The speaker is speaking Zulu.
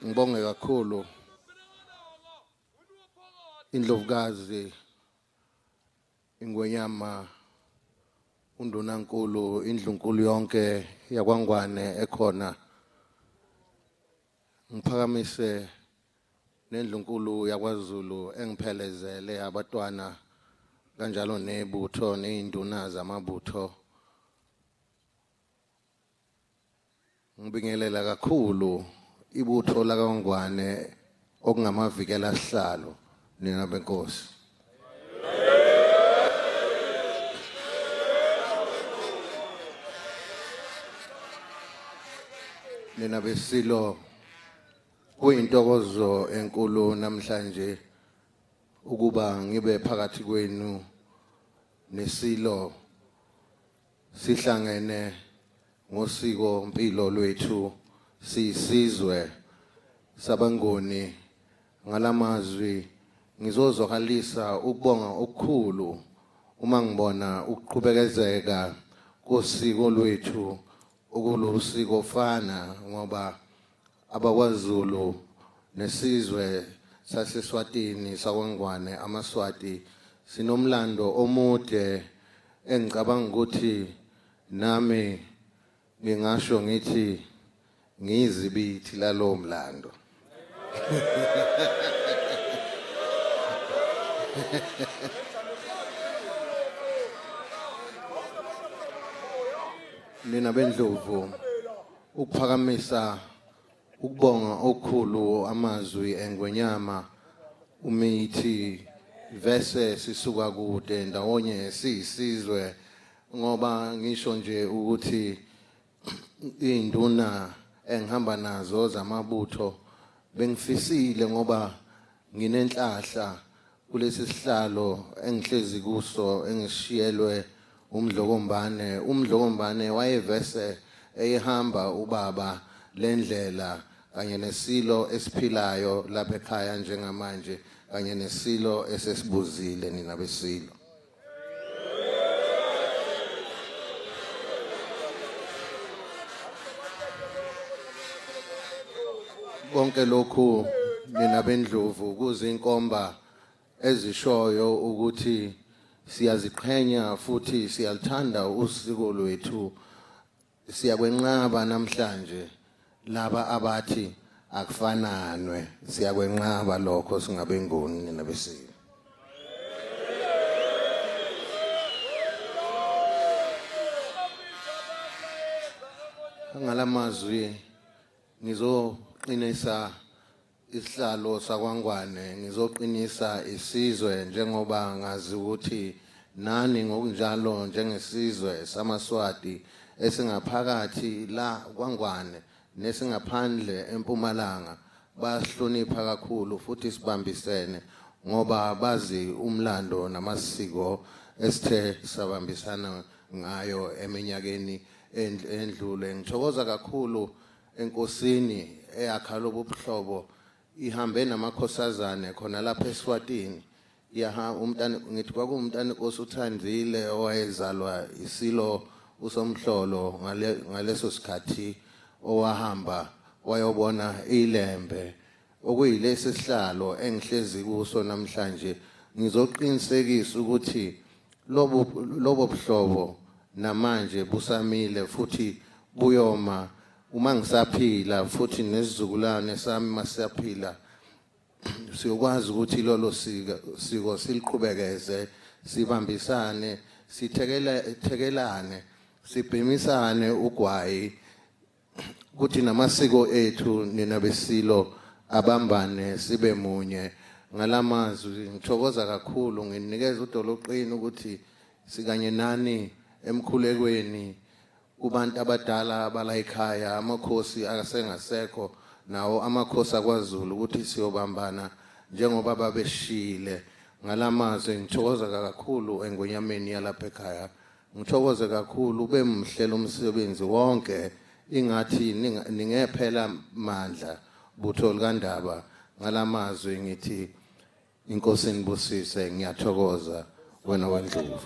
Ngibonge kakhulu Indlovukazi Ingwenyama uNdunankulu indlunkulu yonke yakwaNgwane ekhona. Ngiphakamise nendlunkulu yakwaZulu engiphelezele abatwana kanjalo nebutho nezinduna zamabutho. Ngibingelela kakhulu ibutho lakaNgwane okungamavikela sihlalo nina benkosi. Nina besilo, kuyintokozo enkulu namhlanje ukuba ngibe phakathi kwenu nesilo sihlangene ngosiko impilo lwethu sisizwe sabangoni. Ngalamazwi ngizozwakalisa ukubonga okukhulu uma ngibona ukuqhubekezeka kosiko lwethu okulusiko fana, ngoba abakwaZulu nesizwe saseSwatini sakwaNgwane amaSwati sinomlando omude engicabanga ukuthi nami ngingasho ngithi ngiyizibithi lalowo mlando. Nina bendlovu, ukuphakamisa ukubonga okukhulu amazwi engwenyama umithi vese sisuka kude ndawonye siyisizwe, ngoba ngisho nje ukuthi induna engihamba nazo zamabutho bengifisile ngoba nginenhlahla kulesi sihlalo engihlezi kuso engishiyelwe uMdlokombane. UMdlokombane wayevese eyihamba ubaba lendlela kanye nesilo esiphilayo lapha ekhaya njengamanje kanye nesilo esesibuzile nina besilo. Konke lokhu nina bendlovu kuzinkomba ezishoyo ukuthi siyaziqhenya futhi siyalithanda usiko lwethu. Siyakwenqaba namhlanje laba abathi akufananwe, siyakwenqaba lokho singabengoni nina besilo. Ngalamazwi ngizoqinisa isihlalo sakwaNgwane, ngizoqinisa isizwe njengoba ngazi ukuthi nani ngokunjalo njengesizwe samaSwati esingaphakathi la kwaNgwane nesingaphandle eMpumalanga bahlonipha kakhulu futhi sibambisene ngoba bazi umlando namasiko esithe sabambisana ngayo eminyakeni endlule. Ngithokoza kakhulu enkosini eyakha lobu buhlobo, ihambe namakhosazane khona lapha eSwatini. Yaha umntana, ngithi kwakuwumntana inkosi uThandile owayezalwa isilo uSomhlolo ngaleso sikhathi, owahamba wayobona ilembe okuyilesi sihlalo engihlezi kuso namhlanje. Ngizoqinisekisa ukuthi lobo buhlobo namanje busamile futhi buyoma uma ngisaphila, futhi nesizukulwane sami masisaphila siyokwazi ukuthi lolo siko siliqhubekeze, sibambisane, sithekelane, sibhemisane ugwayi kuthi namasiko ethu nina besilo abambane sibe munye. Ngalamazwi ngithokoza kakhulu, nginikeza udoloqini ukuthi sikanye nani emkhulekweni kubantu abadala abala ekhaya, amakhosi asengasekho nawo amakhosi akwaZulu, ukuthi siyobambana njengoba babeshile. Ngalamazwi ngithokoza kakhulu engwenyameni yalapha ekhaya, ngithokoze kakhulu, ube muhle lo msebenzi wonke, ingathi ningephela mandla butho likaNdaba. Ngalamazwi ngithi inkosi nibusise, ngiyathokoza wena wendlovu.